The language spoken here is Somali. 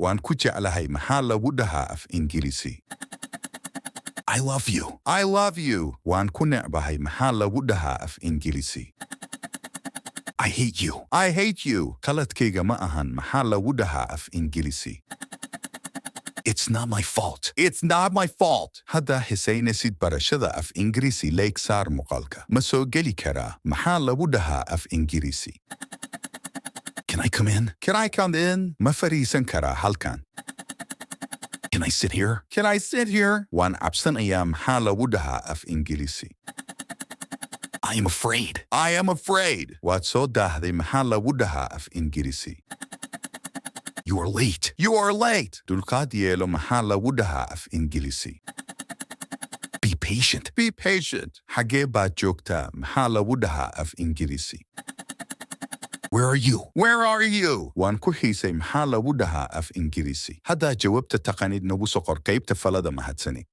Waan ku jeclahay maxaa lagu dhahaa af Ingiriisi? I love you. I love you. Waan ku necbahay maxaa lagu dhahaa af Ingiriisi? I hate you. I hate you. Qaladkayga ma ahan maxaa lagu dhahaa af Ingiriisi? It's not my fault. It's not my fault. Haddaa xiisaynaysid barashada af Ingiriisi, like saar muuqaalka. Ma soo geli karaa maxaa lagu dhahaa af Ingiriisi? Can I come in? Can I come in? Ma fariisan karaa halkan? Can I sit here? Can I sit here? Waan cabsanayaa maxaa lagu dhahaa af Ingiriisi? I am afraid. I am afraid. Waad soo daahday maxaa lagu dhahaa af Ingiriisi? You are late. You are late. Dulqaad yeelo maxaa lagu dhahaa af Ingiriisi? Be patient. Be patient. Xagee baad joogtaa maxaa lagu dhahaa af Ingiriisi? Where are you? Where are you? Waan ku xiisay maxaa lagu dhahaa af Ingiriisi? Haddaa jawaabta taqaanid, nagu soo qor qaybta faallada. Mahadsanid.